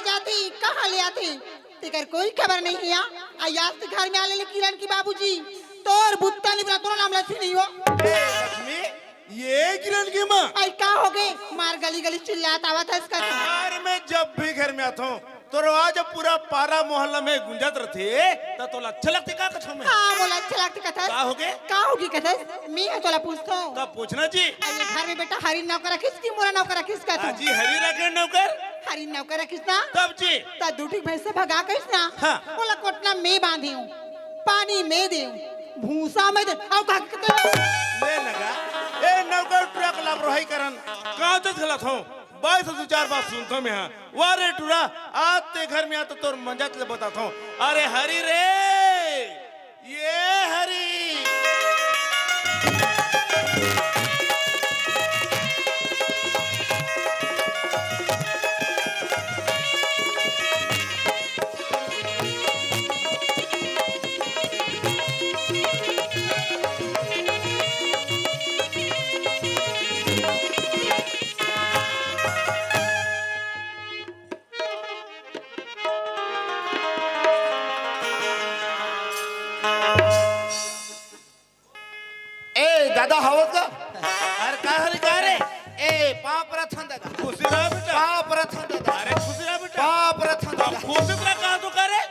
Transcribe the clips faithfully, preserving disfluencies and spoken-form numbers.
जाथे, कहाँ ले आथे, तेकर कोई खबर नहीं हे। आ, आज ते घर में आले ले किरण के बाबूजी, तोर बुत्ता नहीं बना, तोर नाम लक्ष्मी नहीं हो। ए, लक्ष्मी, ये किरण के माँ। आई का हो गए? मार गली गली चिल्लात आवत हस का तू? यार, मैं जब भी घर में आता हूँ, तोर आवाज पूरा पारा मोहल्ला में गूंजत रथे, त तोला अच्छा लगथे का कथों मैं? हाँ, मोला अच्छा लगथे कथस। का होगे? का होगे कथस? मैं ह तोला पूछथों। का पूछना जी? अरे घर में बेटा हरी नौकर रखिस कि मोला नौकर रखिस का तू? हाँ जी, हरी रखे नौकर। हरी नौकर रखिस ना? तब जी। त दू ठी भैंसा भगा कहिस ना? हाँ। ओला कोटना मैं बांधे हूँ, पानी मैं दे हूँ, भूसा मैं दे, अउ का कहते? ले लगा, ए नौकर टुरा के लापरवाही करन, का तो गलत हो? बाई से दू चार बात सुनथों मैं, हाँ। वाह रे टुरा, आज ते घर में आ त तोर मजा ले बताथों। अरे हरी रे, ये हरी। ए, दादा, हवस का? अरे, का हरी का रे? ए, पाँव परत हन दादा। खुशी रहा बेटा। पाँव परत हन दादा। अरे, खुशी रहा बेटा। पाँव परत हन दादा। खुशी रहा, कहा तो का रे?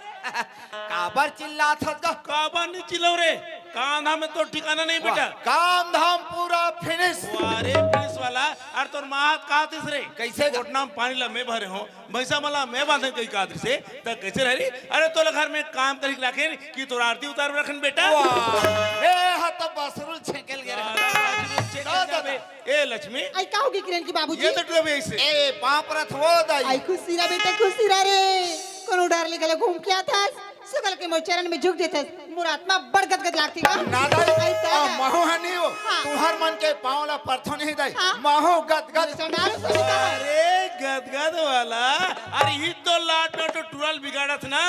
काबर चिल्लात हस गा? काबर नहीं चिल्लाओं रे? काम धाम में तो ठिकाना नहीं वाह, बेटा। काम धाम पूरा finish। वाह रे, finish वाला। अरे, तोर माँ कहा तीस रे? कैसे गा? कोटना में पानी ला मैं भरे हूँ, भैंसा मला मैं बांधन कही कादर से, त कैसे रह रही? अरे तोला घर में काम करी के राखेन कि तोर आरती उतार रखेन बेटा? वाह, ए हा त बसरू छेकेल गे रे। अरे बसरू छेकेल गे बे। ए लक्ष्मी। आई का होगे किरण के बाबूजी? ये तो डूबे ऐसे। ए पाँव परत हो दाई। आई खुशी रहा बेटा, खुशी रहा रे। कोनो डर ले गले घूम के आथस? सुकल के मोर चरण में झुक देथस, मोर आत्मा बड़ गदगद लागथे गा। ना दाई, ऐसा आ, गा। महू ह नहीं हो, हाँ। तुहर मन के पाँव ला परथों नहीं दाई, हाँ। महू गदगद। सुनारो सुनिता। अरे गदगद वाला, अरे ही तो लाट में तो टुरल बिगाड़त ना,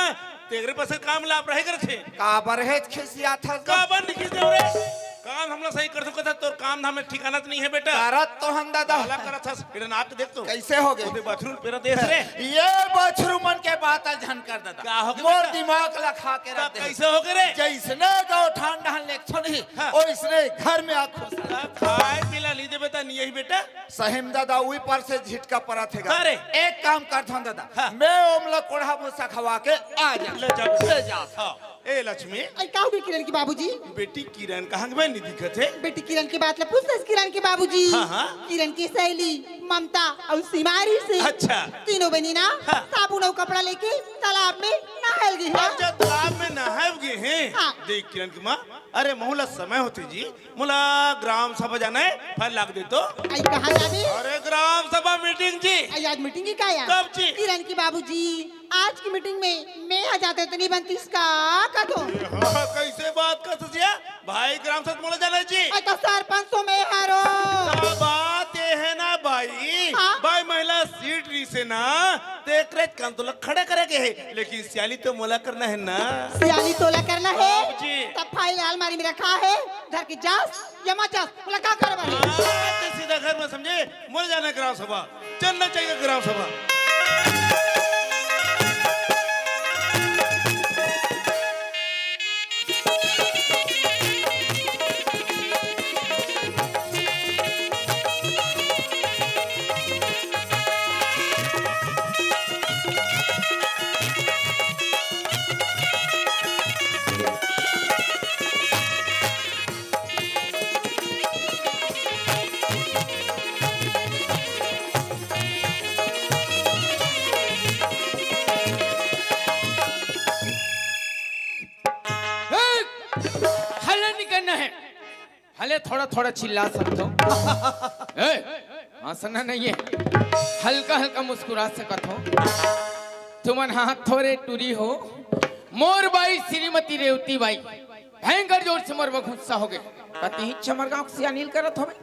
तेरे पास काम लाभ रहे करथे। काबर हे खिसियाथस गा? काबर नहीं खिसे रे? काम हमला सही कर सकत हस, तोर काम धाम में ठिकाना तो नहीं है बेटा। करत तो हन दादा। काला करत हस, इधर नाक देख तो। कैसे हो गए? ओदे बछरू पेरा देस रे। ये बछरू मन के बात झन कर दादा। का हो गए मोर बेटा? दिमाग ला खा के रख दे। कैसे हो गए रे? जैसने गौठान डहन लेकथों नहीं, हाँ। ओइसने घर में आ खुश रह। खाए पीला नहीं देबे त नहीं यही बेटा। सही में दादा, उही पर से झिटका परत हे गा। अरे। एक काम करथों दादा, हाँ। मैं ओमला कोढ़ा भूसा खवा के आ जा। ले जा। ले जा। हाँ। ए लक्ष्मी। आई का होगे किरण के बाबूजी? बेटी किरण कहाँ के बे, नहीं दिखत हे? बेटी किरण के बात ला पूछथस किरण के बाबूजी। हाँ, हाँ। किरण के सहेली ममता अउ सिमारी से। अच्छा। तीनों बनी ना हाँ। साबुन अउ कपड़ा लेके तालाब में नहायल गे हे। अच्छा, तालाब में नहायल गे हे। हाँ। देख किरण के माँ, अरे महू ला समय होथे जी, मोला ग्राम सभा जाना हे, फल लाग दे तो। आई कहाँ जाबे? अरे ग्राम सभा meeting जी। आई आज meeting ही का यार? कब जी? किरण के बाबूजी, आज के meeting में मैं हा जाते तो नहीं बनतीस का कथों? हाँ, कैसे बात कर ससिया? भाई ग्राम सभा मोला जाना हे जी। आई तो सरपंच तो मैं हरों। का बात ये है ना भाई? हाँ? भाई महिला seat रही से ना, तेकरे कान तो लग खड़ा करे के हे, लेकिन सियाली तो मोला करना हे ना। सियाली तोला करना हे? बाबूजी। तब file अलमारी में रखा हे, धर के जास या मत जास, मोला का करबा हे? हाँ, तो सीधा घर में समझे, मोला जाना हे ग्राम सभा, चलना चाहिए ग्राम सभा। हल्ला नहीं करना है। हले थोड़ा थोड़ा चिल्ला सकथों। ए, हंसना नहीं है, हल्का हल्का मुस्कुरा सकथों। तुमन हाथ थोरे टुरी हो। मोर बाई श्रीमती रेवती बाई, भयंकर जोर से मोर बर गुस्सा हो गए। कति ही छमर गांव से अनिल करत होवे।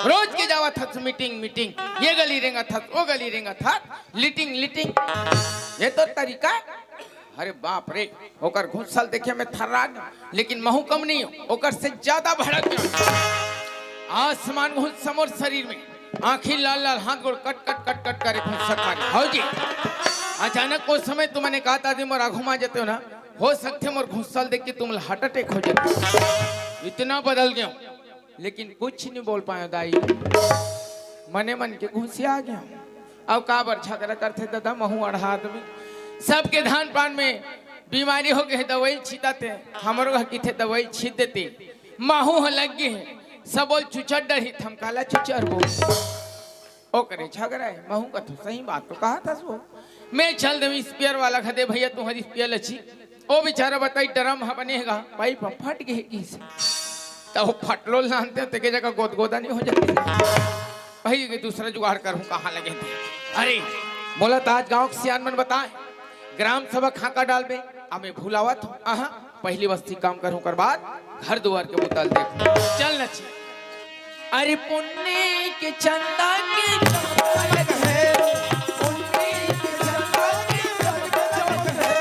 रोज के जावत हस meeting meeting, ये गली रेंगत हस, वो गली रेंगत हस, लिटिंग लिटिंग। ये तो तरीका। अरे बाप रे, ओकर घुसल देखे में थर्रा गे, लेकिन महू कम नहीं हो, ओकर से ज्यादा भड़क गे। आसमान घुस समोर शरीर में, आंखी लाल लाल, हाथ गोड़ कट कट कट कट करे घुसक मारी। हौ जी। अचानक ओ समय तुमने कहा था, मोर आघू मा जते हो ना, हो सकथे मोर घुस्सा ल देख के तुम ला heart attack हो जाते। इतना बदल गयो, लेकिन कुछ नहीं बोल पायो दाई, मने मन के घुसिया गयो। अब काबर झगड़ा करथे दादा, महू अड़हा आदमी, सबके धान पान में बीमारी हो गए, दवाई छिताथे, हमरो ह किथे दवाई छित देते, महू ह लग गए, सब बोल चुचर डरही, थमकाला चुचर बोल। ओकरे झगड़ा है, महू कथो सही बात तो कहा था सो। मैं चल देवी स्पेयर वाला खदे, भैया तुम्हारी स्पेयर लची। ओ बेचारा बताई ड्रम ह बनेगा, पाइप ह फट गए किसे। तो वो फटलो लानते तेके जगह गोदगोदा नहीं हो जाते। भाई ये दूसरा जुगाड़ करूँ कहाँ लगे थे। अरे बोला तो आज गाँव के सियान मन बताए, ग्राम सभा खाका डाल में, अमे भुलावत हूँ। आहा, पहली बस्ती काम करूँ कर बाद घर दुआर के बुता ल देखूँ। चल न छी। अरे पुन्नी के चंदा के चमक है, पुन्नी के चंदा के चमक है।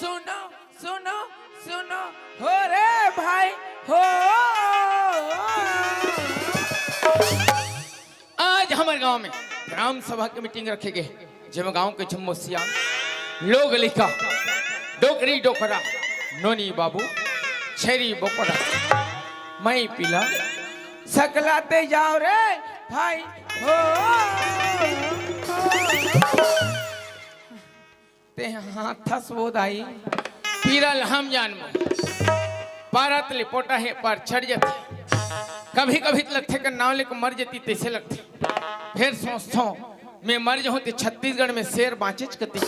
सुनो, सुनो, सुनो, हो रे भाई, हो। आज हमर गांव में ग्राम सभा के मीटिंग रखे गए, जेमे गांव के जम्मो सियान, लोग लइका, डोकरी डोकरा, नोनी बाबू, छेरी बोकरा, मई पीला, सकलाते जाओ रे भाई, हो। ते हाथस वो दाई, पीरा ल हम जानबो। परत ले पोटा हे पर चढ़ जथे। कभी-कभी त लगथे के नाव लेके मर जती तइसे लगथे। फेर सोचथों, मैं मर जहूं ते छत्तीसगढ़ में शेर बांचेच कती।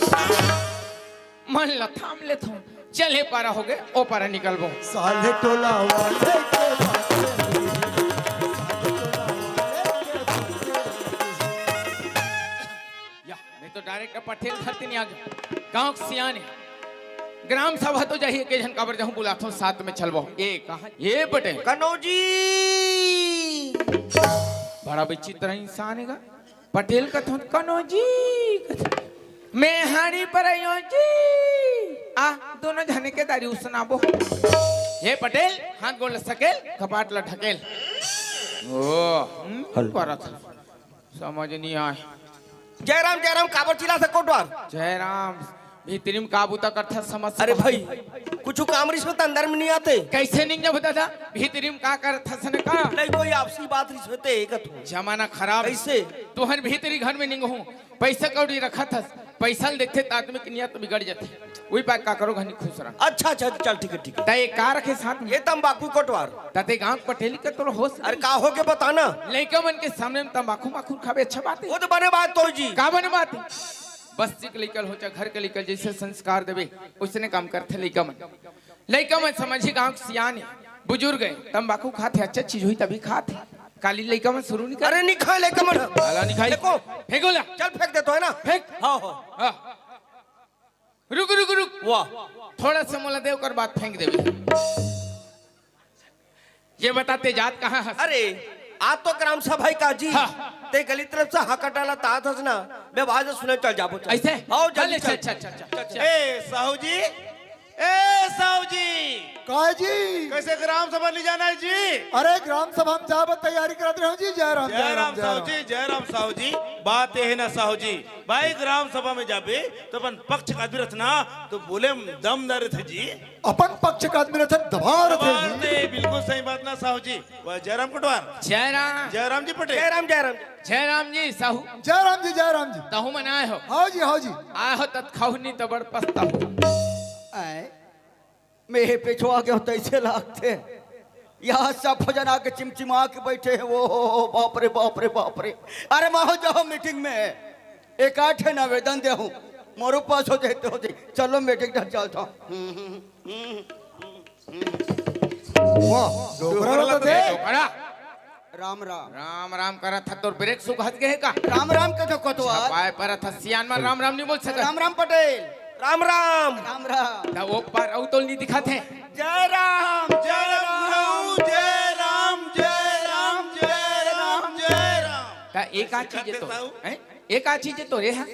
मन ल थाम लेथों, चल हे पारा हो गए, ओ पारा निकलबो। साले टोला वाले के बात। या, मैं तो डायरेक्ट पटेल धरती नहीं आ गया। गांव के सियान हे। ग्राम सभा तो जाही, के झन काबर जाहूं, बुलाथों साथ में चलबो। ए, कहा? ए पटेल। कनौजी। बड़ा विचित्र इंसान हे गा। पटेल कथों, कनौजी। मैं हाड़ी पर आयो जी। आ, दोनों झने के दारी उसनाबो। हे पटेल, हाथ गोड़ ल सकेल, कपाट ल ढकेल। ओ, हम्म, हेलो। करत। समझ नहीं आए। जयराम, जयराम, काबर चिल्लाथस कोटवार? जयराम, भीतरी में का बूता करथस समझ अरे भाई, कुछ काम रिश्वत अंदर में नहीं आते। कैसे नहीं जब दादा, भीतरी में का करथस ने का? नहीं, कोई आपसी बात रिश्वत है, एक तो। जमाना खराब हे। कैसे? तुहर भीतरी घर में नहीं हूँ, पैसा कौड़ी रखत हस, पैसा ल देखथे त आदमी के नियत बिगड़ जाथे। उही पाय का करो घनी खुश रह। अच्छा, अच्छा, चल, ठीक है, ठीक है। त ये का रखे साथ में? ये तंबाकू कोटवार। त ते गांव पटेली के तोर होश अरे, नहीं। का हो के बताना? लइका मन के सामने में तंबाकू माखुर खाबे, अच्छा बात हे? वो तो बने बात तो जी। का बने बात हे? बस्ती के लइका ल हो चाहे घर के लइका ल, जैसे संस्कार देबे, उसने काम करथे लइका मन। लइका मन समझी गांव के सियान हे, बुजुर्ग हे, तंबाकू खाथे, अच्छा चीज होही तभी खाथे। काली लइका मन शुरू नहीं कर। अरे नहीं खाए लइका मन। काला नहीं खाई। देखो। फेंको ला। चल फेंक देथों, है ना? फेंक। हाँ, हाँ। हाँ। रुक, रुक, रुक। वाह। थोड़ा सा मोला दे, ओकर बाद फेंक देबे। ये बता, ते जात कहाँ हस? अरे, आज तो ग्राम सभा हे का जी। हाँ। ते गली तरफ से हाका डाला तात हस ना, मैं आवाज सुने चल जाबो, चल। ऐसे? आओ, जल्दी चल, चल। चल, चल, चल, चल। ए, साहू जी, ए, साहू जी। का जी? कैसे ग्राम सभा नहीं जाना है जी? अरे, ग्राम सभा में जाबे तैयारी करत रहे जी। जय राम, जय राम, साहू जी, जय राम साहू जी। बात ये है ना साहू जी, भाई ग्राम सभा में जाबे तो अपन पक्ष का आदमी रथना तो बोले दमदार थे जी। अपन पक्ष का आदमी रथे दबाव रथे दबाव जी। रथे, बिल्कुल सही बात ना साहू जी। वाह, जयराम कोटवार। जयराम। जयराम जी पटेल। जयराम, जयराम। जयराम जी, साहू। जयराम जी, जयराम जी। तहू मन आए हो? हाँ जी, हाँ जी। आए हो तत खाहू नहीं तो बड़ पछताहू। आए, मैं हे पेछवा के होता इसे लागथे। यहाँ सब भोजन आके चिमचिमा के बैठे हैं। वो हो, हो, बाप रे, बाप रे, बाप रे। अरे माहो जाओ मीटिंग में, एक आठ है ना वेतन दे हूँ, मोरू पास हो जाते हो जी। चलो मीटिंग ढक चलता हूँ। वाह, डोकरा डोकरा तो दे। डोकरा। राम राम। राम राम करत ह, तोर ब्रेक सुखत गे हे का? राम राम के तो कोतवाल। छपाए परत ह, सियान मन राम राम नहीं बोल सकत। राम राम पटेल। राम राम। राम राम। त वो पर अउ तोल नहीं दिखत हे। जय राम, जय राम। एक आध चीज तो, हैं? एक आध चीज तो रे, हैं?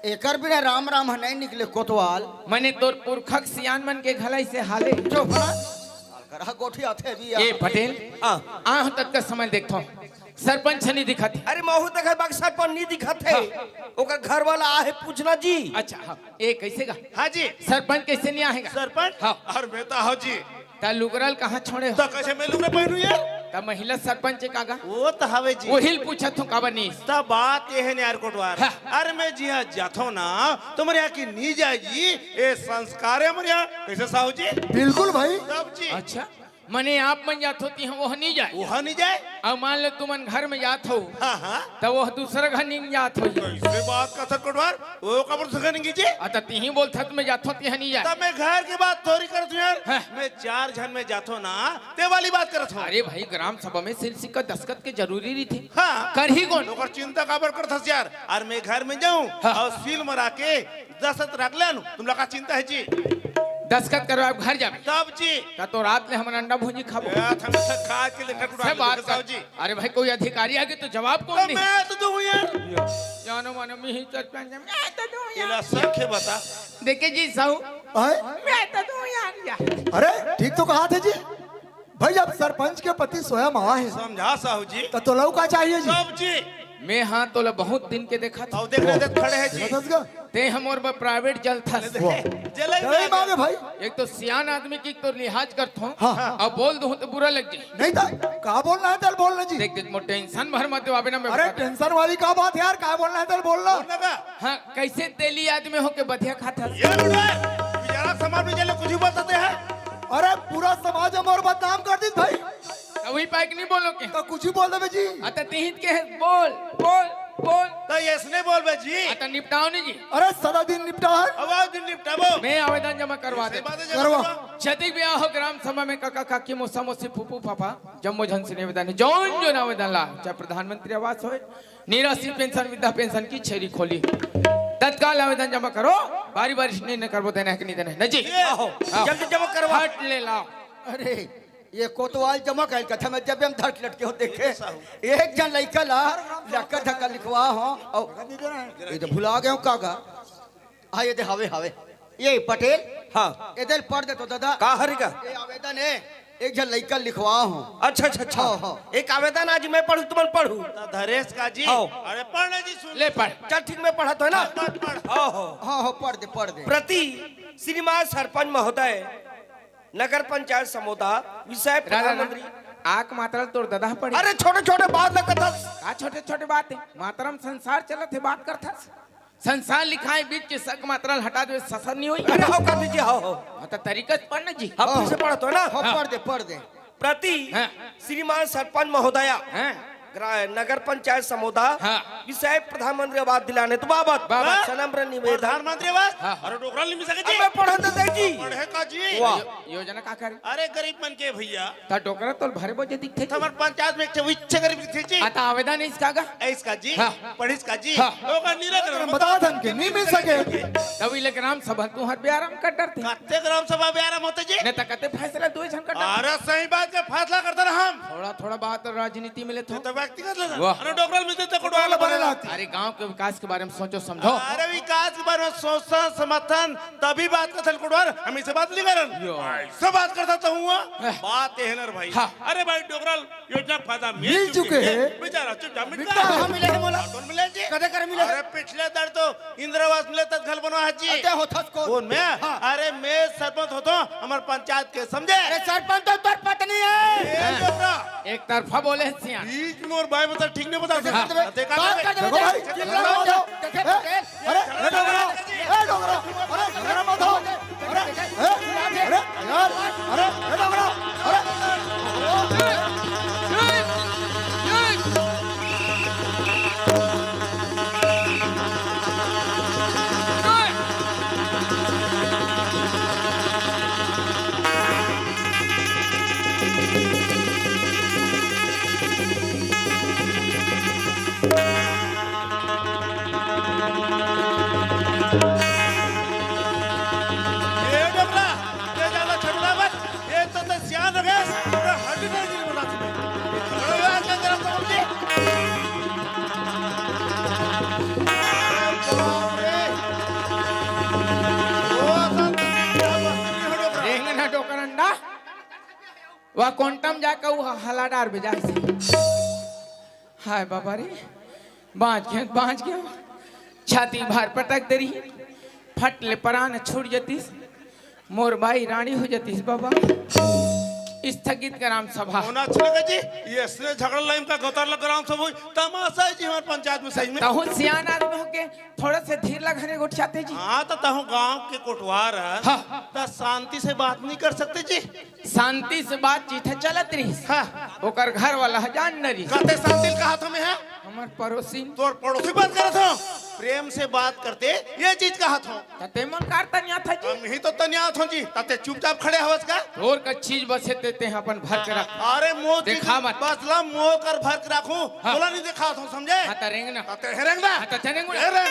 एकर बिना राम राम ह नहीं निकले कोतवाल। मने तोर पुरखक सियान मन के घला इसे हाले। चुप रह। साल करा गोठी आथे भी ए पटेल, हाँ। आ तक का समय देखथो, सरपंच नहीं दिखत हे। अरे महू तक है बाकी सरपंच नहीं दिखत हे। हाँ। ओकर घर वाला आहे पूछना जी। अच्छा, हाँ। ए कैसे गा? हाँ जी। सरपंच कैसे नहीं आएगा? सरपंच? हाँ। अरे मैं तो हो जी। त लुगरा ल कहाँ छोड़े हो? त कैसे मैं लुगरा पहनू यार? त महिला सरपंच का गा? वो तो हवे जी। वही ल पूछत हूँ काबर नहीं? त बात ये है यार कोटवार। हाँ। अरे मैं जिहाँ जाथो ना, तो मेरे यहाँ की नहीं जाए जी। ए संस्कार है मेरे यहाँ। कैसे साहू जी? बिल्कुल भाई। तब जी। अच्छा, मने आप मन जात होती हैं, वह नहीं जाए। वह नहीं जाए। अब मान लो तुमन घर में जात हो, हाँ, हाँ। त वह दूसरा घर नहीं जात हो। कैसे बात का सर कोटवार? वो कबर से करेंगे जी? अ, त तिही बोलत हस, मैं जाथो तिहा नहीं जाए। तब मैं घर की बात थोड़ी करत हूँ यार। हाँ। मैं चार झन में जाथो ना, ते वाली बात करत हूँ। अरे भाई, ग्राम सभा में सील सिक्का दस्तखत के जरूरी रहिथे। हाँ। करही कोन? ओकर चिंता काबर करत हस यार? अरे मैं घर में जाऊँ हाँ। और सील मरा के दस्तखत रख ले नु, तुम लोग का चिंता है जी? दस्तखत करवाए घर जाबे। तब जी। त तो रात ले हमन अंडा भुंजी खाबो। ए, थम सब खा के ले ठकुरा से ले बात देखो कर। जी। अरे भाई, कोई अधिकारी आगे तो जवाब कौन तो नहीं? मैं तो दूँ यार। जानो मानो, मी ही चल पे, मैं तो दूँ यार। इला सखे बता। देखे जी साहू, आए? मैं तो दूँ यार, यार। अरे, ठीक तो कहा थे जी। भाई, जब सरपंच के पति स्वयं आवा है, समझा साहू जी। त तोला अउ का चाहिए जी? सब जी। मैं हाँ तोला बहुत दिन के देखा था। अब देख रहे थे, खड़े हैं जी। देखा था इसका? ते हमर बर प्राइवेट जलथस। वाह। जले जय मांगे भाई। एक तो सियान आदमी की तो लिहाज करत हूँ, हाँ। अब बोल दूँ तो बुरा लग जाए। नहीं था, का बोलना है तेल बोलना जी। देख, देख, मोर टेंशन भर मत दो, अबे ना मैं अरे बता दूँ। टेंशन वाली का बात है यार, का बोलना है तेल बोलना। बोलना का? हाँ, कैसे तेली आदमी होके बधिया खाथस? ये बुढ़ा, बेचारा समाज में चले कुछ भी बोल सकते हैं। अरे पूरा समाज हमर बदनाम कर दी भाई। त वही पाइक नहीं बोलो के? त कुछ ही बोल देबे जी। अ त तिहित के है, बोल, बोल, बोल। त ऐसने बोलबे जी। अ त निपटाओ नहीं जी। अरे सदा दिन निपटा है। अब आज दिन निपटाबो। मैं आवेदन जमा करवा दे। बात है जमा करवा। करवा। जतिक भी आहो ग्राम सभा में काका काकी मौसा मौसी फूफू फाफा जम्मो झन से निवेदन है। जौन जौन आवेदन ला, चाहे प्रधानमंत्री आवास होए, निराश्री पेंशन, वृद्धा पेंशन की छेरी खोली, तत्काल आवेदन जमा करो। बारी बारी से नहीं, नहीं करबो, देना है कि नहीं देना है? नहीं जी। ये आहो, हाँ। जल्दी जमा करवा। हट ले लाओ। अरे ये कोतवाल जमा कइल कथा में जब हम धट लटके हो देखे। एक झन लइका ला लक्का धक्का लिखवा हो। और ये तो भुला गए हो का गा? हाँ, ये दे हवे, हवे। ये पटेल। हाँ। ये दे पढ़ दे तो दादा। का हरे का? ये आवेदन है, एक झन लइका लिखवा हो। अच्छा, अच्छा, अच्छा। हाँ, हाँ। एक आवेदन आज मैं पढ़ू, तुमन पढ़ू। त धरेश का जी। हाँ। अरे पढ़ ना जी, सुन। ले पढ़। चल ठीक, मैं पढ़त है ना। पढ़, पढ़। हाँ, हाँ। हाँ, हाँ, पढ़ दे, पढ़ दे। प्रति श्रीमान सरपंच महोदय, नगर पंचायत समोदा, विषय रा, रा, रा। प्रधानमंत्री। आक मात्रा तोर ददा पड़ी। अरे छोटे छोटे बात ना कथा। का छोटे छोटे बात है? मात्रा में संसार चलत है, बात करथस। संसार लिखाए बीच के सक मात्रा ल हटा दे, ससर नहीं होई। अरे हो कर दीजिए, हो, हो। हाँ, तो तरीका से पढ़ना जी। हाँ, फिर से पढ़ तो ना। हाँ, पढ़ दे, पढ़ दे। प्रति हाँ। श्रीमान सरपंच महोदया, हाँ। ग्रा-, नगर पंचायत समोदा, हाँ। विषय प्रधानमंत्री आवास दिलाने तो बाबत बाबत। सनम्र निवेदन। प्रधानमंत्री आवास? हाँ। अरे डोकरा नहीं मिल सके जी। अबे पढ़ तो दे जी। पढ़े का जी? वाह। यो-, योजना का करे? अरे गरीब मन के भैया। त डोकरा तोल भरे बोझे दिखथे। हमर पंचायत में एक ठे इच्छे गरीब दिखथे जी। आ, त आवेदन इसका गा? ए, इसका जी? हाँ। पढ़िस का जी? हाँ। ओकर नीला ग्राम बता धन के नहीं मिल सके। तब इले ग्राम सभा तुहर बेआराम कर डरथे। कते ग्राम सभा बेआराम होथे जी? नहीं त कते फैसला दो झन कर डरथे। अरे सही बात के फैसला करते रह हम। थोड़ा, थोड़ा बात राजनीति में लेथो। तो व्यक्तिगत ले वाह। अरे डोकरा मिलते तो कोटवाला बने रहती। अरे गांव के विकास के बारे में सोचो समझो। अरे विकास के बारे में सोचो समर्थन तभी बात करथन कोटवार, हम इसे बात नहीं करन। यो। ऐसे बात करता तो हुआ। हैं। बात ये है ना रे भाई। हाँ। अरे भाई डोकरा ल योजना फायदा मिल मिल चुके चुके हैं। हैं। बेचारा चुपचाप मिलता मिलता है। है। हाँ, मिले हैं मोला। कौन मिले जी? कदे कर मिले? अरे पिछले दर तो इंदिरा आवास मिले तक घर बनवा है जी। अरे होथस कौन? कौन मैं? हाँ। अरे मैं सरपंच होता हूँ, हमारे पंचायत के समझे? अरे सरपंच तो तोर पत्नी है। ए डोकरा। एक तरफा बोले हैं सियान। बीच में और भाई बता ठीक नहीं बता कैसे सकता। कर देबे? देखा बात कर देबे। देखो भाई, चिल्ला मत जाओ। देखे ए, पटेल। अरे, ए डोकरा, ए डोकरा, अरे, झगड़ा मत हो। अरे, ए, अरे, यार, अरे, ए डोकरा, अरे। ये डोकरा, ये ज्यादा छटला मत, ये तो वा कोंटम जाके वो हला डार बजाए से। हाय बाबा रे, बाँच गयो, बाँच गयो। छाती भार पटक दे रही, फट ले परान छूट जतिस, मोर बाई रानी हो जतिस बाबा। स्थगित ग्राम सभा। होना अच्छे लगे जी, ये इसने झगड़ा लाइन का गतर लग ग्राम सभा हुई। तमाशा है जी हमारे पंचायत में सही में। तहु सियान आदमी होके थोड़ा से धीर लगाने गोठियाते जी। हाँ, तो तहु गांव के कोटवार है। हाँ। तो शांति से बात नहीं कर सकते जी। शांति से बातचीत है चलत रही। हाँ। ओकर घर वाला है जान न रही। कहते शांति कहा था मैं है? हमर पड़ोसी। तोर पड़ोसी बात करत हो, प्रेम से बात करते ये चीज कहा था। तते मन कार तनिया था जी। हम ही तो तनिया था जी, तते चुपचाप खड़े हवस का। तोर का चीज बसे ते, ते अपन भर के रख। अरे मो चीज देखा मत। बसला मो कर भर के रखूं, हाँ। बोला नहीं देखा था, समझे? हाँ, त रेंगना। तते हेरेंगना। हाँ, तते रेंगना। हेरेंग।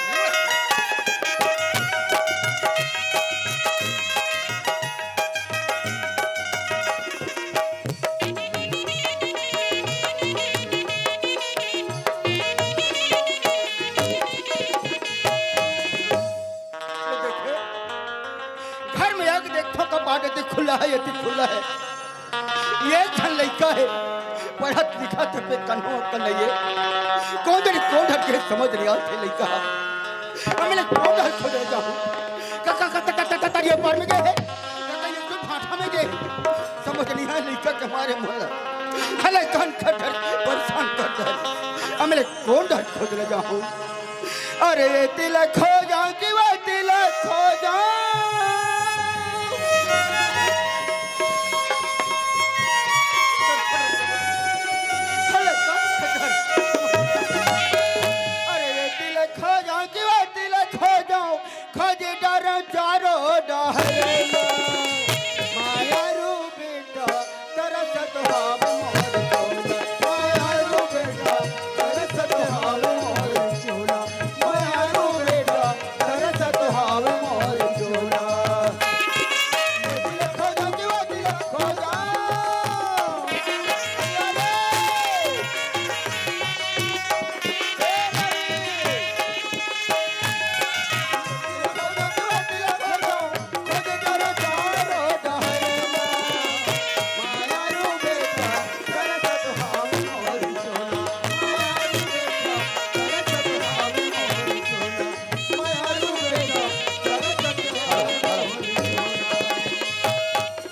घर में आके देखथों, कपाट एती खुला है, एती खुला है। ये एक झन लइका है, पढ़त लिखत है, पे कन्हो अकल नहीं है। कौन जनी कौन ढंग के समझ नहीं आते लइका। अब मैं कौन ढंग खोज रह जाऊँ? का, का, का, का, का, का, का, ये पार में गए है? का, का, ये कोई भाठा में गए? समझ नहीं आए लइका के मारे मोला। हले कान खटर, परेशान कर दे। अब मैं कौन ढंग खोज रह जाऊँ? अरे तिलक हो जाऊं कि वो तिलक हो जाऊं। अरे तिलक हो जाऊं कि वो तिलक हो जाऊं, खोज डर चारों डहर। माया रूप तरसत हाव मोर चोला, मायारू बेटा, तरसत हाव मोर चोला, मायारू बेटा, तरसत हाव मोर चोला। दिल खोजा, दिल खोजा।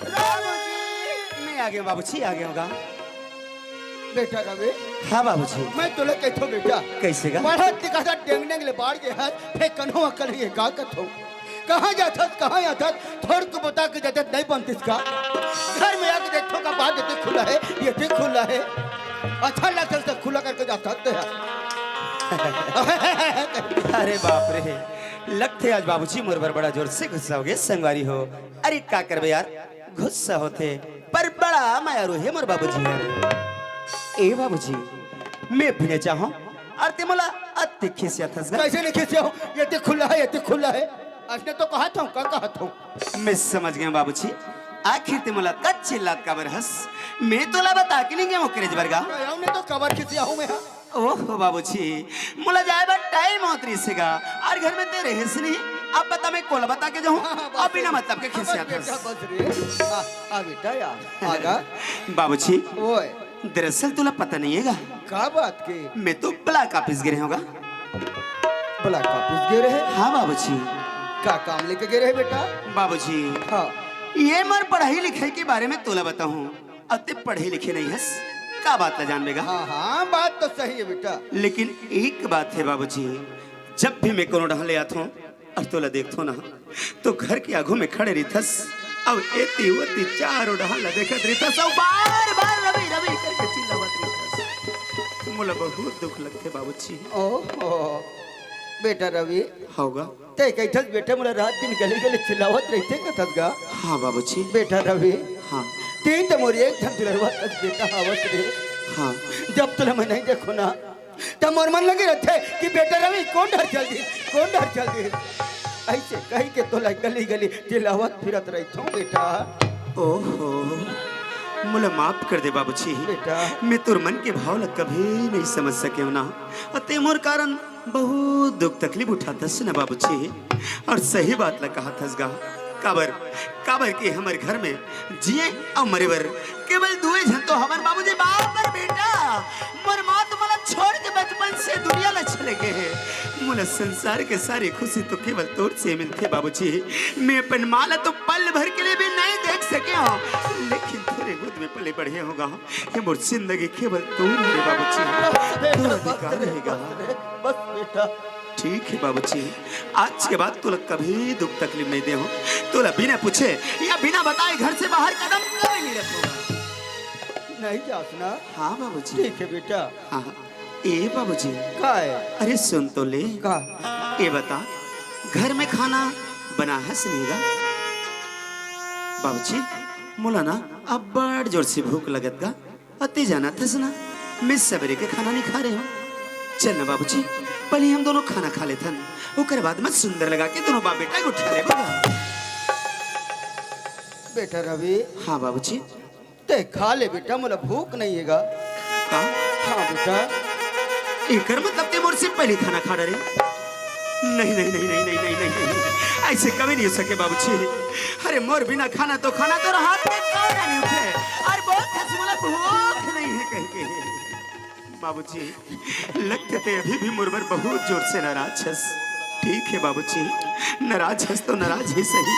अरे! मैं आ गया बाबूजी, आ गया होगा। बेटा रवि, हाँ बाबूजी। मैं तोला कहथो बेटा। कैसे गा? पढ़त लिखत डेंग डेंग ले बाढ़ गे हस, फेर कन्हो अकल हे का कथो? कहाँ जाथस, कहाँ आथस? थोर को बता के जाथस, नहीं बनतिस का? घर में आके देखथो का बात एती खुला है, एती खुला है। अच्छा लगता है खुला करके जाथस ते। अरे बाप रे, लगथे आज बाबूजी मोर बर बड़ा जोर से गुस्सा हो गए संगवारी हो। अरे का करबे यार, गुस्सा होथे, पर बड़ा मायारू हे मोर बाबूजी हर। ए बाबूजी, मैं भी नहीं चाहूं, अउ ते मोला अति खिसियाथस गा। कैसे नहीं खिसियाहूं? एती खुला है, एती खुला है। अइसने तो कहत हूं, का कहत हूं? मैं समझ गया बाबूजी, आखिर ते मोला अतका चिल्लात काबर हस? मैं तोला बता के नहीं गया ओकरे बर गा। नहीं, हमने तो काबर खिसियाहूं मैं, हाँ? ओहो बाबूजी, मोला जाए बर टाइम होत रहिस हे गा, अउ घर में ते रहेस नहीं। अब बता मैं कोला बता के जाहूं, हाँ, हाँ, बस अब बिना रे। मतलब के हाँ, बस खिसियाथस। बेटा, बस रे। आ, आ बेटा, आ, आ गा। बाबूजी, ओए। दरअसल तोला पता नहीं हे गा। का बात के? मैं तो ब्लॉक ऑफिस गे रहे हों गा। ब्लॉक ऑफिस गे रहे? हाँ बाबूजी। का काम लेके गे रहे बेटा? बाबूजी, हाँ। ये मोर पढ़ाई लिखाई के बारे में तोला बताहूं। अब ते पढ़े लिखे नहीं हस, का बात ला जानबे गा? हाँ, हाँ, बात तो सही है बेटा। लेकिन एक बात है बाबूजी, जब भी मैं कोनो डहन ले आथों अउ तोला देखथों ना, तो घर के आगू में खड़े रहिथस, अउ एती ओती चारों डहन ला देखत रहिथस, अउ बार बार रवि रवि करके चिल्लावत रहिथस। मोला बहुत दुख लगथे बाबूजी। ओहो, बेटा रवि। हाँ गा। ते कहिथस बेटा मोला रात दिन गली गली चिल्लावत रहिथे कथस गा। हाँ बाबूजी। बेटा रवि। हाँ। तें तो मोर एक ठन दुलरवा कस बेटा हवस रे। हाँ। जब तोला मैं नहीं देखों ना, तब मोर मन लगे रहिथे कि बेटा रवि कोन डहर चल दिस, कोन डहर चल दिस। अइसे कहि के तोला गली गली चिल्लावत फिरत रहिथों बेटा। ओहो, मोला माफ कर दे बाबूजी। बेटा। मैं तोर मन के भाव ला कभी नहीं समझ सकेंव ना। अउ ते मोर कारण बहुत दुख तकलीफ उठाथस न बाबूजी, अउ सही बात ला कहथस गा। काबर, काबर के हमर घर में जिए अउ मरे बर केवल दुए झन तो हमर बाबूजी, बाप अउ बेटा। मोर माँ तो मोला छोड़ के बचपन से दुनिया ला चले गे हे। मोला संसार के सारी खुशी तो केवल तोर से मिलथे बाबूजी। मैं अपन माँ ला तो पल भर के लिए भी नहीं देख सके हूँ, लेकिन तोरे गोद में पले बढ़े होगा। ये मोर जिंदगी केवल तोर हे बाबूजी, तोर अधिकार रहेगा। बस बेटा। ठीक हे बाबूजी, आज के बाद तोला कभी दुख तकलीफ नहीं दे हूँ। तोला बिना पूछे या बिना बताए घर से बाहर कदम कभी नहीं रखूंगा। नहीं जास ना। हाँ बाबूजी। ठीक हे बेटा। हाँ, हाँ। ए बाबूजी। का हे? अरे सुन तो ले। का? ए बता, घर में खाना बना हस नहीं गा? बाबूजी, मोला ना अब्बड़ जोर से भूख लगत गा। अउ ते जानत हस ना, मैं सबेरे के खाना नहीं खा रहे हूँ। चल ना बाबूजी, पहले हम दोनों खाना खा लेथन, ओकर बाद मैं सुंदर लगा के दोनों बाप बेटा गोठिया लेबो गा। बेटा रवि। हाँ बाबूजी। ते खा ले बेटा, मोला भूख नहीं हे गा। का? हाँ बेटा। एकर मतलब ते मोर से पहले खाना खा डरे? नहीं, नहीं, नहीं, नहीं, नहीं, नहीं, नहीं, नहीं। ऐसे कभी नहीं हो सके बाबूजी। अरे मोर बिना खाना तो खाना तोर हाथ में काबर नहीं उठे। अरे बोलत हस मोला भूख नहीं हे कह के। बाबूजी, लगथे ते अभी भी मोर बर बहुत जोर से नाराज हस। ठीक हे बाबूजी, नाराज हस तो नाराज ही सही,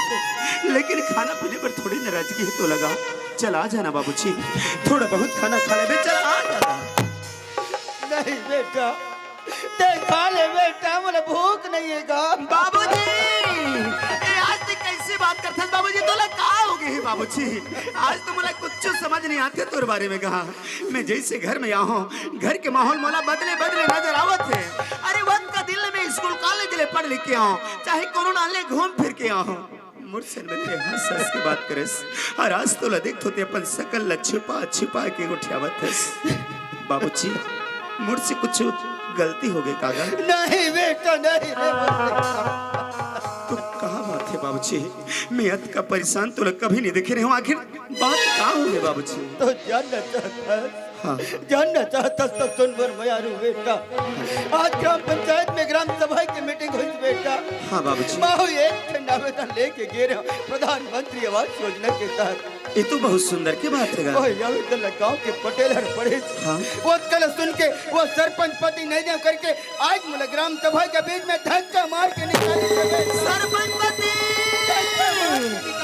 लेकिन खाना पीने बर थोड़ी नाराजगी हे तोला गा। चल आ जाना बाबूजी, थोड़ा बहुत खाना खा लेबे, चल आ जाना। नहीं बेटा, ते खा ले बेटा, मोला भूख नहीं हे गा। बाबूजी, ए, आज ते कैसे बात करथस बाबूजी? तोला का हो गे हे बाबूजी? आज तो मोला कुछ समझ नहीं आथे तोर बारे में गा। मैं जैसे घर में आया हूँ, घर के माहौल मोला बदले बदले नजर आवत हे। अरे वक्त का दिन ले मैं स्कूल कॉलेज ले पढ़ लिख के आया हूँ, चाहे कोरोना ले घूम फिर के आया हूँ। मोर से में ते हंस हंस के बात करेस, अउ आज तोला देखथों ते अपन सकल ला छिपा छिपा के गोठियावत हस। बाबूजी, मोर से कुछ गलती हो गे का गा? नहीं बेटा, नहीं रे। तो का बात हे बाबूजी, मैं अतका परेशान तोला कभी नहीं देखे रहे हूँ, आखिर बात का हो गे बाबूजी? तो जानना चाहता है? हाँ। जानना चाहता तो सुन मोर मयारू बेटा। आज ग्राम पंचायत में ग्राम सभा की मीटिंग होइस बेटा। हाँ बाबूजी। महूँ एक ठन आवेदन लेके गे रहे हूँ प्रधानमंत्री आवास योजना के तहत। ये तो बहुत सुंदर के बात हे गा। ओए, आवेदन ला गाँव के पटेल हर पढ़े। हाँ। वो कल सुन के वो सरपंच पति नहीं दे करके आज मोला ग्राम सभा के बीच में धक्का मार के निकाल दिया गया। सरपंच पति!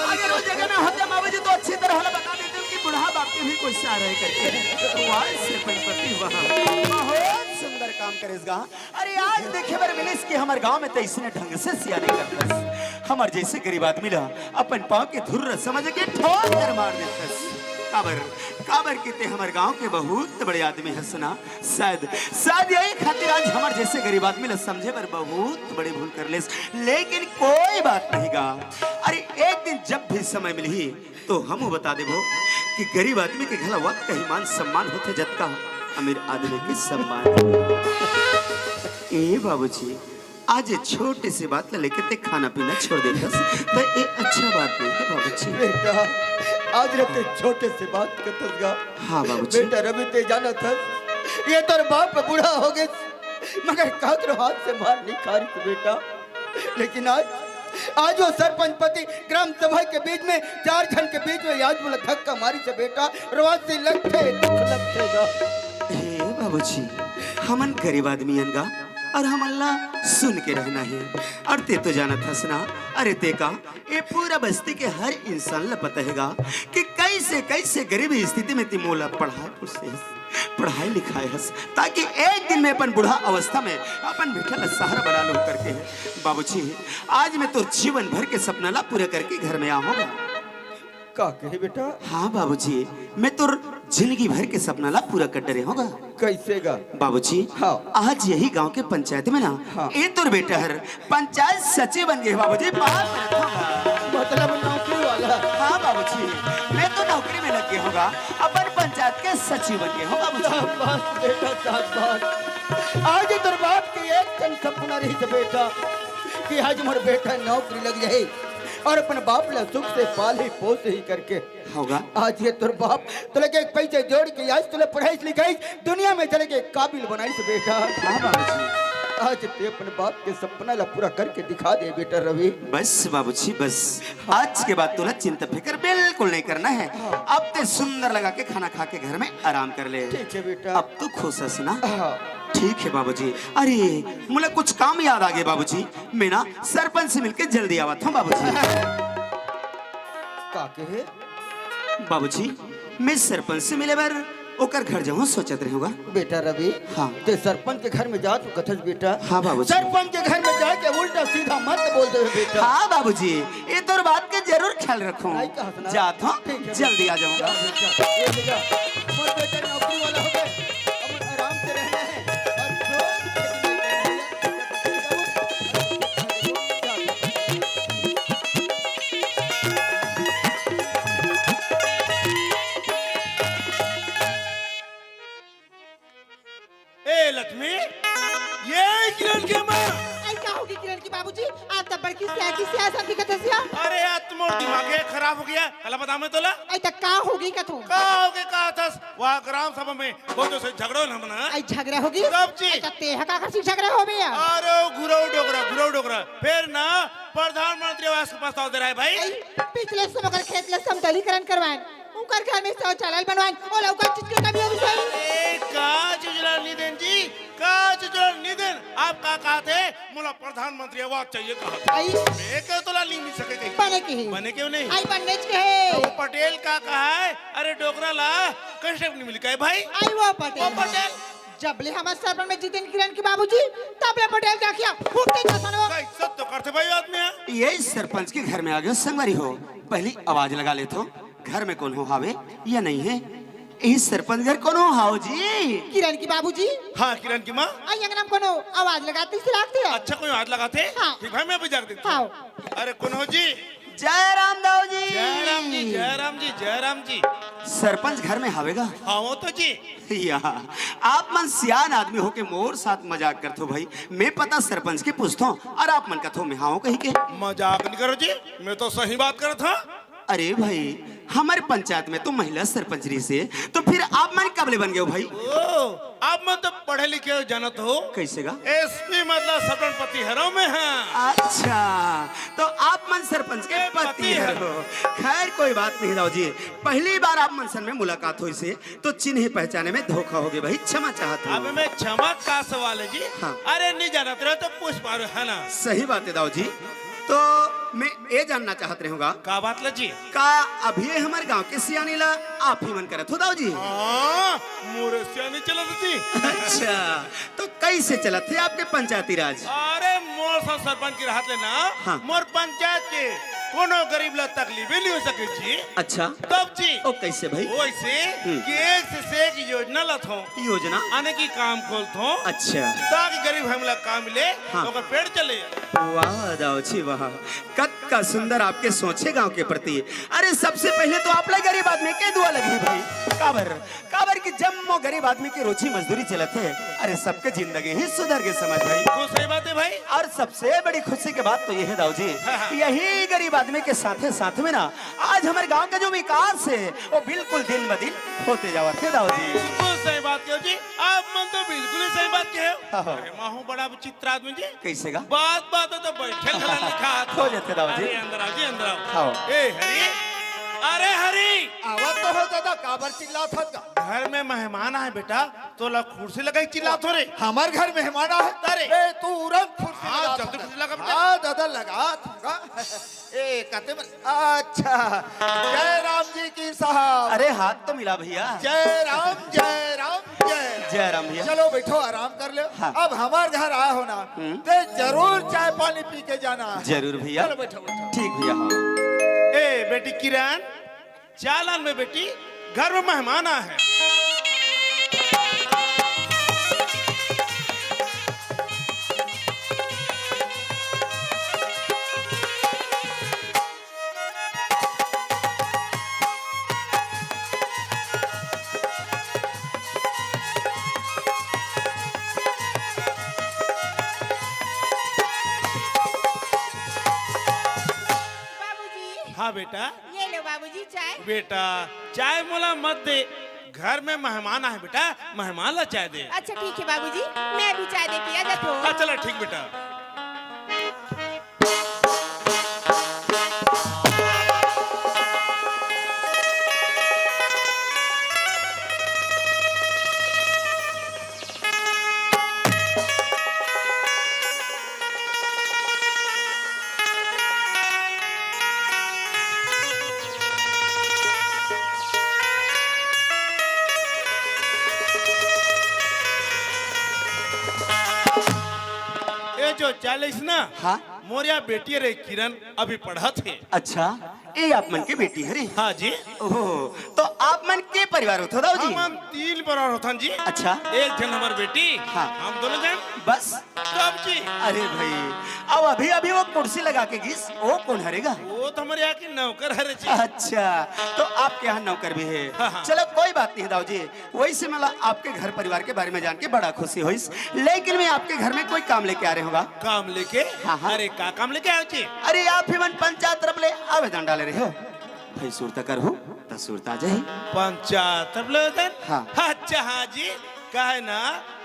अगर वो जगह ना होते बाबूजी तो अच्छी तरह वाला बता देते कि बूढ़ा बाप के भी कोई सहारा है करके। वाह सरपंच पति, वाह। बहुत सुंदर काम करेस गा। अरे आज देखे बर मिलिस कि हमर गांव में तो इसने ढंग से सियाने करतस। हमर जैसे गरीब आदमी ला अपन पाँव के धुर्र समझ के ठोकर मार देतस। काबर, काबर कि ते हमर गांव के बहुत बड़े आदमी हस ना। शायद, शायद यही खातिर आज हमर जैसे गरीब आदमी ला समझे बर बहुत बड़े भूल कर लेस, लेकिन कोई बात नहीं गा। अरे, एक दिन जब भी समय मिलही, तो हमू बता देबो कि गरीब आदमी के घला वक्त ही मान सम्मान होथे, जतका अमीर आदमी के सम्मान। ए बाबूजी, आज ये छोटे से बात ला लेके ते खाना पीना छोड़ देतस, तो ये अच्छा बात नहीं है बाबूजी। बेटा, आज रे ते छोटे से बात करतस गा। हाँ बाबूजी। बेटा रवि, ते जानत हस, ये तोर बाप बूढ़ा हो गे, मगर काकरो हाथ से मार नहीं खा रही थी बेटा। लेकिन आज, आज वो सरपंच पति ग्राम सभा के बीच में, चार झन के बीच में आज मोला धक्का मारिस बेटा, रोवासी लगथे, दुख लगथे गा। हे बाबूजी, हमन गरीब आदमी अन गा, अउ हमन ला सुन के रहना हे। अउ ते तो जानत हस ना, अरे ते का, ये पूरा बस्ती के हर इंसान ला पता हे गा कि कैसे, कैसे गरीबी स्थिति में ते मोला पढ़ाए पोसे हस, पढ़ाए लिखाए हस, ताकि एक दिन मैं अपन बूढ़ा अवस्था में अपन बेटा ला सहारा बना लूं करके। बाबूजी, आज मैं तोर जीवन भर के सपना ला पूरा करके घर में आया हूँ गा। का कहे बेटा? हाँ बाबूजी, मैं तोर जिंदगी भर के सपना ला पूरा कर डरे हूँ गा। कैसे गा? बाबूजी, हाँ। आज यही गांव के पंचायत में ना, हाँ। ए तोर बेटा हर पंचायत सचिव बन गे बाबूजी। बाप रे बाप। मतलब नौकरी वाला? हाँ बाबूजी, मैं तो नौकरी में लग गे हूँ गा, अपन पंचायत के सचिव बन गे हूँ बाबूजी। शाबाश बेटा, शाबाश। आज तोर बाप के एक ठन सपना रहिस बेटा कि आज मोर बेटा नौकरी लग जाए अउ अपन बाप ला सुख से पालही पोसही करके। होगा। आज ये तोर बाप तोला के एक पैसा जोड़ के आज तोला पढ़ाइस लिखाइस, दुनिया में चले के काबिल बनाइस बेटा। हाँ बाबूजी। आज ते अपन बाप के सपना ला पूरा करके दिखा दे बेटा रवि। बस बाबूजी, बस। आज के बाद तोला चिंता फिकर बिल्कुल नहीं करना है। हाँ। अब ते सुंदर लगा के खाना खा के घर में आराम कर ले। ठीक है बेटा। अब तू खुश हस ना? हाँ। ठीक है बाबूजी। अरे, मोला कुछ काम याद आ गए बाबूजी। मैं ना सरपंच से मिलके जल्दी आवत हूँ बाबूजी। का कहे? बाबूजी, मैं सरपंच से मिले बर ओकर घर जाहूँ सोचत रहूँगा। बेटा रवि, हाँ। ते सरपंच के घर में जात हूँ कथस बेटा। हाँ बाबूजी। सरपंच के घर में जाके उल्टा सीधा मत बोल देवे बेटा। हाँ बाबूजी, ये तोर बात के जरूर ख्याल रखूँ। नहीं कहत ना। जात हूँ, ठीक है। जल्दी आ जाऊँगा। जा बेटा, ये ले जा। मोर बेटा नौकरी वाला हो गए, अब आराम से रहना है। और जो ए लक्ष्मी, ये किरण के माँ। आई का होगी किरण की बाबूजी? आप तब बड़की सिया की सिया सा दिखत हसिया। अरे यार, तुम दिमाग है खराब हो गया। कला बता मैं तोला। आई तक का होगी कथो? का होगे का थस? वहाँ ग्राम सभा में बहुत से झगड़ा होना बना। आई झगड़ा होगी? तब जी। आई तक ते हा का करसी झगड़ा हो बे यार? अरे घुरऊ डोकरा, घुरऊ डोकरा। फिर ना प्रधानमंत्री आवास के प्रस्ताव दे रहा है भाई। आई पिछले समय ओकर खेत ले समतलीकरण करवाएं, उनकर घर में शौचालय बनवाएं, ओला ओकर चीज के कमी होगी सही। ए, का चीज ला नहीं देन जी? का चीज ला नहीं देन? आप का कहा थे? मोला प्रधानमंत्री आवास चाहिए कहा थे। आई। मैं कह तोला नहीं मिल सके कहीं। बने की ही। बने क्यों नहीं? आई बनने के है। तो वो पटेल का कहा है? अरे डोकरा ला कैसे नहीं मिल गए भाई? आई वो पटेल। वो पटेल। जब ले हमारे सरपंच में जीतेन किरण की बाबूजी, तब ले पटेल क्या किया? फूट के जैसा ना हो। का इज्जत तो करते भाई आदमी है। ये सरपंच के घर में आ गए संगवारी हो, पहली आवाज लगा लेथो, घर में कोनो हावे या नहीं है? यही सरपंच घर कोनो हाव जी? किरण की बाबूजी। हाँ, किरण की माँ। आई अंगना में कोनो आवाज लगाते से लागते हो। अच्छा, कोई आवाज लगाते? हाँ। ठीक भाई, मैं भी जाके देखता हूँ। हाँ। अरे, कोनो जी? जय राम दाऊ जी। जय राम जी, जय राम जी, जय राम जी। सरपंच घर में हावेगा? हाँ, वो तो जी। या, आप मन सियान आदमी होके मोर साथ मजाक करथो भाई। मैं पता सरपंच के पूछथो और आप मन कथो मैं हाव कही के। मजाक नहीं करो जी, मैं तो सही बात करत हूँ। अरे भाई, हमारे पंचायत में तो महिला सरपंच रही से, तो फिर आप मन कब ले बन गए हो भाई? ओ, आप मन तो पढ़े लिखे हो, जानत हो। कैसे गा? एसपी मतलब सरपंच पति हरो में है। अच्छा, तो आप मन सरपंच के ए, पति पति हरो। हरो। खैर, कोई बात नहीं दाऊ जी, पहली बार आप मन सन में मुलाकात होई से, तो चिन्हे पहचाने में धोखा हो गए भाई, क्षमा चाहत हूँ। अब मैं क्षमा का सवाल है जी। हाँ। अरे नहीं जानत रहे तो पूछ पारो है ना। सही बात है दाऊ जी। तो मैं ये जानना चाहत रहूंगा। का बात ला जी? का अभी हमारे गांव के सियानी ला आप ही मन करत हो दाऊ जी? हाँ, मोरे सियानी चलत जी। अच्छा, तो कैसे चलत है आपके पंचायती राज? अरे मोर सब सरपंच के रहत ले ना, हाँ। मोर पंचायत के कोनो गरीब ला तकलीफ ही नहीं हो सके जी। अच्छा। तब जी। ओ, कैसे भाई? वैसे हम्म। कि एक से, से एक योजना लथो। योजना? आने की काम खोलथो। अच्छा। ताकि गरीब हमला काम मिले, हाँ। ओकर पेट चले। वाह दाऊ जी वाह, कतका सुंदर आपके सोच हे गांव के प्रति। अरे सबसे पहले तो आप ला गरीब आदमी के दुआ लगही भाई। काबर, काबर कि जम्मो गरीब आदमी के रोजी मजदूरी चलत हे। अरे सबके जिंदगी ही सुधर गे समझ भाई। वो सही बात है भाई। और सबसे बड़ी खुशी की बात तो ये है दाऊ जी, हाँ, हाँ। यही गरीब आदमी के साथे साथ में ना आज हमारे गांव का जो विकास है वो बिल्कुल दिन ब दिन होते जावत हे दाऊ जी। बिल्कुल सही बात कहो जी, आप मन तो बिल्कुल ही सही बात कहे हो। हाँ, हाँ। अरे माहू बड़ा विचित्र आदमी जी। कैसे गा? बात बात तो बैठे खड़ा लिखा था। हो जाते दाऊ जी। अरे अंदर आओ जी, अंदर आओ। हाँ। ए हरी, अरे हरी। आवत तो हो दादा, काबर चिल्लात हस गा? घर में मेहमान आए बेटा, तोला कुर्सी लगाई चिल्लात हो रे। हमार घर मेहमान आए? अरे। ए, तुरंत कुर्सी हाँ, लगा जल्दी था। कुर्सी लगा बेटा। हाँ दादा, लगा था। ए, कते बन-, अच्छा, जय राम जी की साहब। अरे, हाथ तो मिला भैया। जय राम, जय राम, जय राम। जय राम भैया। चलो बैठो, आराम कर लो। हाँ। अब हमार घर आए हो ना, हम्म। ते जरूर चाय पानी पी के जाना। जरूर भैया। चलो बैठो, बैठो। ठीक भैया, हाँ। ए, बेटी किरण, चालान में बेटी, घर में मेहमान आ है। बाबूजी। हाँ बेटा। ये लो बाबूजी चाय। बेटा, चाय मोला मत दे, घर में मेहमान आहे बेटा, मेहमान ला चाय दे। अच्छा ठीक है बाबूजी, मैं भी चाय दे के आ जाती हूँ। हाँ चला ठीक बेटा। ए जो चालीस ना, हाँ? मोर या बेटी रे किरण अभी पढ़त हे। अच्छा, ए आप मन के बेटी हरे? हाँ जी। ओहो, तो आप मन के परिवार होथो दाऊ जी? हमन तीन परिवार होथन जी। अच्छा। एक झन हमर बेटी, हाँ। हम दोनों झन। बस? तब जी। अरे भाई, अब अभी अभी वो कुर्सी लगा के गिस, वो कोन हरे गा? वो तो हमर यहाँ के नौकर हरे जी। अच्छा, तो आपके यहाँ नौकर भी है? हाँ, हाँ। चलो कोई बात नहीं दाऊ जी, वैसे मला आपके घर परिवार के बारे में जान के बड़ा खुशी होइस, लेकिन मैं आपके घर में कोई काम लेके आ रहे हूँ गा। काम लेके? हाँ, हाँ। अरे का काम लेके आयो जी? अरे आप ही मन पंचायत तरफ ले आवेदन डाले रहे हो। भाई सुरता करहू, त सुरता जाही। पंचायत तरफ ले आवेदन? हाँ। अच्छा हाँ जी, काहे ना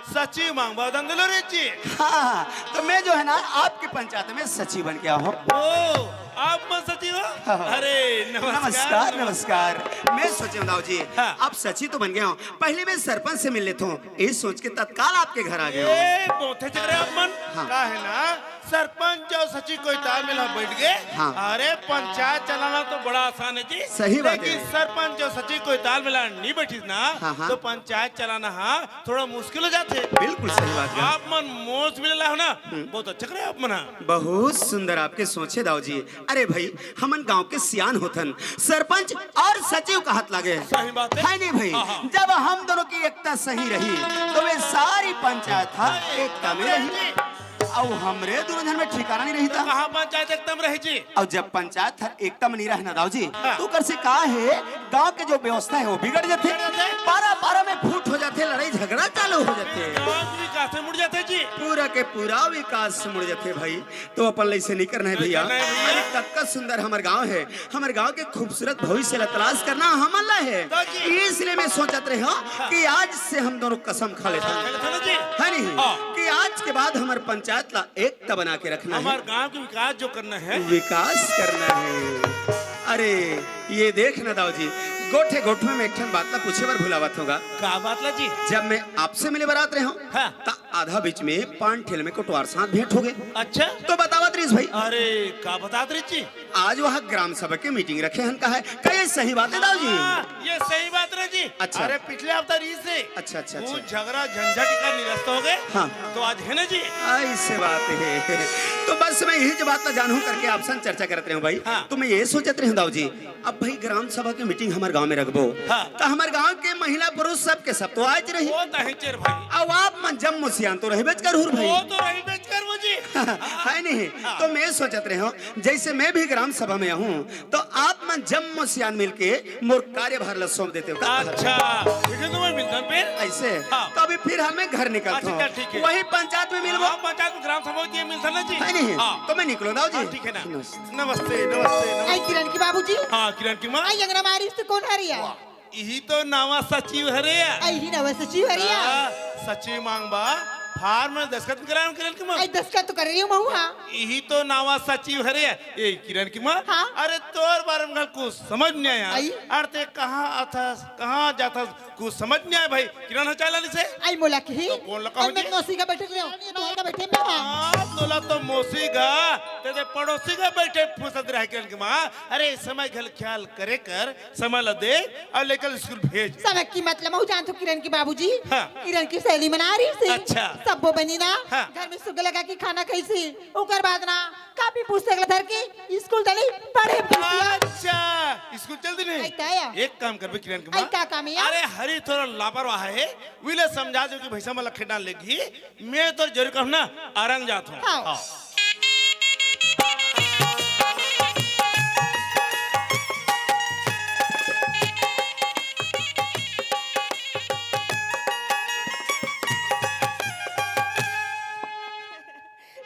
सचिव मांगबा आवेदन दिलो रे जी। हाँ, तो मैं जो है ना आपकी पंचायत में सचिव बन के आया हूँ। ओ, आप मन सचिव हो? हाँ। अरे नमस्कार, नमस्कार, नमस्कार। मैं सोचे हूँ दाऊ जी, हाँ। आप सचिव तो बन गए हो, पहले मैं सरपंच से मिल लेता हूँ, ये सोच के तत्काल आपके घर आ गया हूँ। ए, बहुत अच्छे करे आप मन। हाँ। का है ना, सरपंच और सचिव कोई तालमेल में बैठ गए। हाँ। अरे पंचायत चलाना तो बड़ा आसान है जी। सही बात है। लेकिन सरपंच और सचिव कोई तालमेल में नहीं बैठिस ना, हाँ, हाँ। तो पंचायत चलाना हाँ थोड़ा मुश्किल हो जाथे। बिल्कुल सही बात है। आप मन मोस मिले ला हो ना, हम्म। बहुत अच्छा करे आप मन हा। बहुत सुंदर आपके सोचे दाऊ जी। अरे भाई, हमन गांव के सियान होथन, सरपंच और सचिव कहत लागे। सही बात है। है नहीं भाई? हाँ, हाँ। जब हम दोनों की एकता सही रही, तो वे सारी पंचायत हा एकता में रही। अउ हमरे दोनों झन में ठिकाना नहीं रही था। कहाँ पंचायत एकता में रही जी? अउ जब पंचायत हर एकता में नहीं रहे ना दाऊ जी, हाँ। तो ओकर से का है, गांव के जो व्यवस्था है वो बिगड़ जाथे, बिगड़ जाथे। पारा पारा में फूट हो जाथे, लड़ाई झगड़ा चालू हो जाथे। गांव के विकास से मुड़ जाथे जी। पूरा के पूरा विकास से मुड़ जाथे भाई। तो अपन ला ऐसे नहीं करना है नहीं भैया। करना है भैया। अरे कतका सुंदर हमर गांव है, हमर गांव के खूबसूरत भविष्य ला तलाश करना हमन ला है। तो जी। इसलिए मैं सोचत रहे हूँ हाँ। कि आज से हम दोनों कसम खा लेथन। खा लेथन जी। है नहीं? हाँ। कि आज के बाद हमर पंचायत ला एकता बना के रखना है। हमर गांव के विकास जो करना है। विकास करना है। अरे ये देख ना दाऊ जी, गोठे गोठे में एक ठन बात ला पूछे बर भुलावत हूँ गा। का बात ला जी? जब मैं आपसे मिले बर आत रहे हूँ, हाँ। त आधा बीच में पान ठेल में कोटवार साथ भेंट हो गए। अच्छा। तो बतावत रहिस भाई। अरे का बतावत रहिस जी? आज वहाँ ग्राम सभा के मीटिंग रखे हन का है, का ये सही बात है दाऊ जी? हाँ, ये सही बात रहे जी। अच्छा। अरे पिछले हफ्ता रहिस हे। अच्छा, अच्छा, वो अच्छा। झगड़ा झंझट का निरस्त हो गए। हाँ। तो आज है ना जी? ऐसे बात है। तो बस मैं यही जो बात ला जानहूँ करके आपसे चर्चा करत रहे हूँ भाई। हाँ। तो मैं ये सोचत रहे हूँ दाऊ जी, अब भाई ग्राम सभा के मीटिंग हमर गांव में रखबो, हाँ। तो हमर गांव के महिला पुरुष सब के सब तो आज रही। वो तो है चेर भाई। अब आप मन जम्मो सियान तो रहबेच करहू भाई। वो तो रहबेच करबो जी। है नहीं? हाँ। तो मैं सोचत रहे हूँ, जैसे मैं भी ग्राम सभा में हूँ, तो आप मन जम्मो सियान मिलके मोर कार्यभार ला सौंप देते हो का? अच्छा, फिर तो मैं मिलता हूँ फिर। ऐसे? हाँ। तो अभी फिर हमें घर निकलता अच्छा, हूँ। चल, ठीक है। वही पंचायत में मिलबो। हाँ, पंचायत में ग्राम सभा होती है, मिलता ना जी। है नहीं? हाँ। तो मैं निकलो दाऊ जी। हाँ, ठीक है ना। नमस्ते। नमस्ते, नमस्ते, नमस्ते। आई किरण की बाबूजी। हाँ, किरण की माँ। आई अंगना मारी से कोन हरे या? वाह, इही तो नवा सचिव हरे या। आई ही नवा सचिव हरे या। हाँ, सचिव मांगबा, फार्म में दस्तखत कराऊं किरण की माँ? आई दस्तखत तो कर रही हूँ महू, हाँ। इही तो नवा सचिव हरे या। ए किरण की माँ, हाँ। अरे तोर बारे में कुछ समझ नहीं आया। आई? अरे ते कहाँ आथस, कहाँ जाथस, कुछ समझ नहीं आया भाई। किरण ह चाला नहीं से? आई मोला कही। तो कौन लगा हो जी? मौसी का बैठे रहो, तुम्हारा बैठे मैं, हाँ। हाँ, तोला तो मौसी का, तेरे पड़ोसी का बैठे फुसत रहे किरण की माँ। अरे समय घल ख्याल करे कर, समय ला दे और लेकर स्कूल भेज। समय की मतलब मैं जानत हूँ किरण की बाबूजी। हाँ। किरण की सहेली मना रही से। अच्छा। सब्बो बनी ना। हाँ। घर में सुग्गा लगा के खाना खाई से। ओकर बाद ना कापी पुस्तक ला धर के स्कूल चली पढ़े बसिया। अच्छा, स्कूल चल दी नहीं? आई का या? एक काम करबे किरण की आई माँ। का काम या? अरे हरी थोड़ा लापरवाह है, विले समझा दो कि भैसा मला खेडान लेगी। मैं तो जरूर कहूँ ना, आरंग जात हूँ। हाँ। हाँ।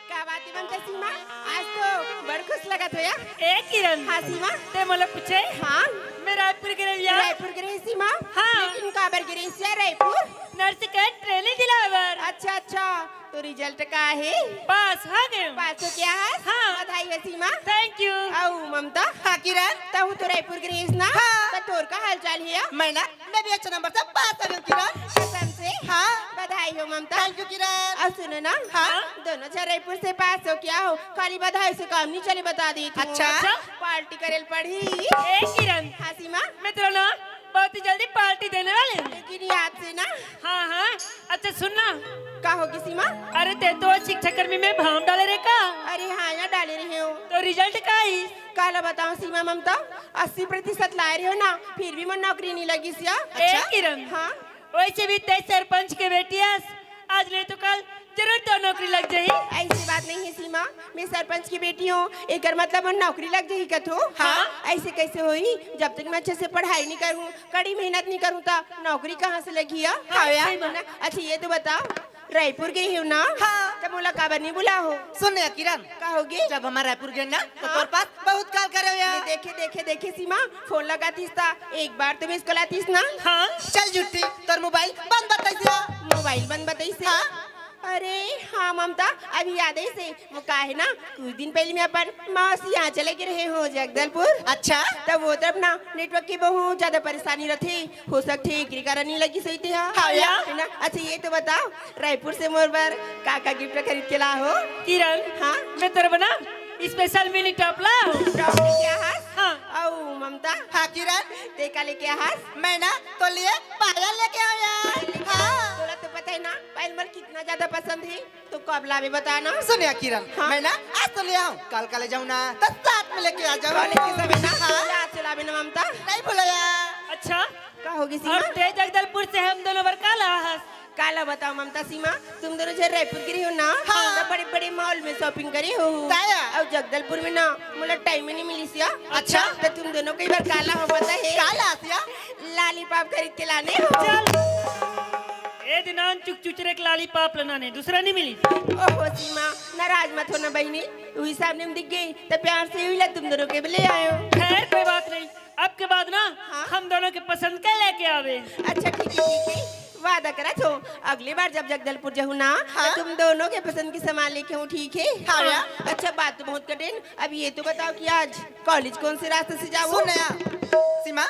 का बात है ममता सिंह माँ? आज तो बड़ खुश लगत हो यार। ए किरण हाँ सीमा। ते मोला पूछे? हाँ। मैं रायपुर गे रहेंव या। रायपुर गे रहे सीमा? हाँ। लेकिन काबर गे रहे सिया रायपुर? नर्स के ट्रेनिंग दिलाए बर। अच्छा अच्छा, तो रिजल्ट का हे? पास हो गे। पास हो गे हस? हाँ। बधाई हो सीमा। Thank you. अउ ममता? हाँ किरण। तहूँ तो रायपुर गे रहे ना? हाँ। त तोर का हाल चाल हे? मैं ना मैं भी अच्छा नंबर से पास हो गई हूँ किरण। कसम से? हाँ। बधाई हो ममता। थैंक यू किरण। अउ सुनो ना, हाँ? दोनों झन रायपुर से पास हो क्या हो, खाली बधाई से काम नहीं चले, बता देती हूँ। अच्छा। अच्छा। पार्टी करे ल पड़ही। ए किरण। हाँ सीमा। मैं तोला ना बहुत ही जल्दी पार्टी देने वाली हूँ। लेकिन याद से ना। हाँ हाँ। अच्छा सुन ना। का होगे सीमा? अरे ते तो शिक्षा कर्मी में फॉर्म डाले रहे का? अरे हाँ या डाले रहे हो। तो रिजल्ट का ही? काला बताओ सीमा, ममता अस्सी प्रतिशत लाए रहे हो ना, फिर भी मोर नौकरी नहीं लगिस या। ए अच्छा। किरण। हाँ। वैसे भी ते सरपंच के बेटी हस, आज नहीं तो कल जरूर तोर नौकरी लग जाही। ऐसी बात नहीं है सीमा, मैं सरपंच की बेटी हूँ, एकर मतलब मोर नौकरी लग जाही कथो? हाँ। ऐसे कैसे होही? जब तक मैं अच्छे से पढ़ाई नहीं करूँ, कड़ी मेहनत नहीं करूँ, त नौकरी कहाँ से लगी या? हाँ, या। है ना? अच्छा ये तो बताओ, रायपुर गे हव ना? हाँ। त मोला काबर नहीं बुलाए हो? सुन ना किरण। का होगे? जब हमन रायपुर गेन ना, त हाँ। तोर पास बहुत कॉल करे हव या। ये देखे, देखे, देखे सीमा, फोन लगातिस त एक बार तो मिस कॉल आतिस ना। हाँ। चल झूठी, तोर मोबाइल बंद बताइस या। मोबाइल बंद बताइस हे? हाँ। अरे हाँ ममता, अभी याद आइस हे, वो का हे ना, कुछ दिन पहले मैं अपन मौसी यहाँ चले गे रहे हूँ जगदलपुर। अच्छा। त वो तरफ ना नेटवर्क की बहुत ज्यादा परेशानी रथे, हो सकथे एकरे कारण नहीं लगिस होही ते हा। हाँ या। है ना? अच्छा ये तो बताओ, रायपुर से मोर बर का का गिफ्ट खरीद के लाए हो? किरण, हाँ? मैं तोर बर ना स्पेशल मिनी टॉप लाए हूँ। टॉप लेके आए हस? हाँ। अउ ममता? हाँ किरण। ते का लेके आए हस? मैं ना तोर लिए पायल लेके आए हूँ यार। हाँ। तोला तो पता हे ना, पायल मोर कितना ज्यादा पसंद हे। तो कब लाबे बता ना। सुन या किरण, हाँ? मैं ना आज तो ले आऊँ, कल का ले जाऊँ ना, त साथ में लेके आ जाऊँ। कॉलेज के समय ना, हाँ। आज चलाबे ना ममता। नहीं भूलो या। अच्छा। का होगे सीमा? अब ते जगदलपुर से हम दोनों बर का लाए हस? काला बताओ ममता सीमा, तुम दोनों झन रायपुर गे रहे हो ना? हाँ। त बड़े बड़े मॉल में शॉपिंग करे हो। ताया। अउ जगदलपुर में ना मोला टाइम ही नहीं मिलिस या। अच्छा। त तुम दोनों के बर का लाए हव पता हे? का लाए हस या? लॉलीपॉप खरीद के लाने हो। चल। ए दिनान चुक चुचरे के लॉलीपॉप लाना नहीं, दूसरा नहीं मिली। ओहो सीमा, नाराज मत होना बहिनी, उही सामने में दिख गे, त प्यार से उही ला तुम दोनों के बर ले आए हूँ। खैर कोई बात नहीं, अब के बाद ना हाँ? हम दोनों के पसंद के लेके आबे। अच्छा ठीक हे, ठीक हे, वादा करत हूँ, अगली बार जब जगदलपुर जाहूँ ना, हाँ? त तुम दोनों के पसंद के सामान लेके आऊँ, ठीक हे? हाँ या। अच्छा बात तो बहुत कठिन, अब ये तो बताओ कि आज कॉलेज कौन से रास्ते से जाबो? सुन ना या, सीमा,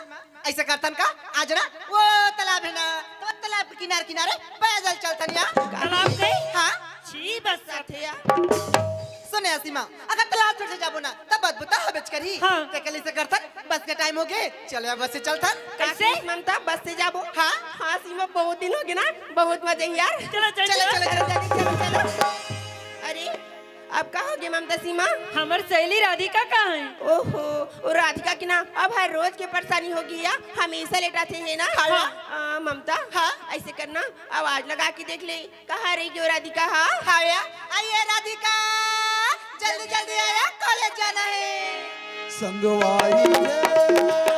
ऐसे करथन का, आज ना वो तालाब हे ना, त वो तालाब के किनारे किनारे पैदल चलथन या। तालाब के? हाँ। छी बस। साथे या। सुन या सीमा, अगर तालाब छोर से जाबो ना, त बदबू त हबेच करही। हाँ। ते कल ऐसे करथन, बस के टाइम होगे, चल या बस से चलथन। कैसे? ममता बस से जाबो? हाँ। हाँ सीमा, बहुत दिन होगे ना, बहुत मजा आई यार। चलो, चलो, चलो, चलो। चलो, चलो, चलो, चलो। अरे अब का होगे ममता सीमा? हमर सहेली राधिका कहाँ हे? ओहो, वो राधिका के ना अब हर रोज के परेशानी होगे या, हमेशा लेट आथे हे ना। हाँ। आ, ममता, हाँ? ऐसे करना, आवाज लगा के देख ले, कहाँ रहिगे वो राधिका? हाँ। हाँ या, आइए राधिका, जल्दी जल्दी आया, कॉलेज जाना हे। संगवारी रे।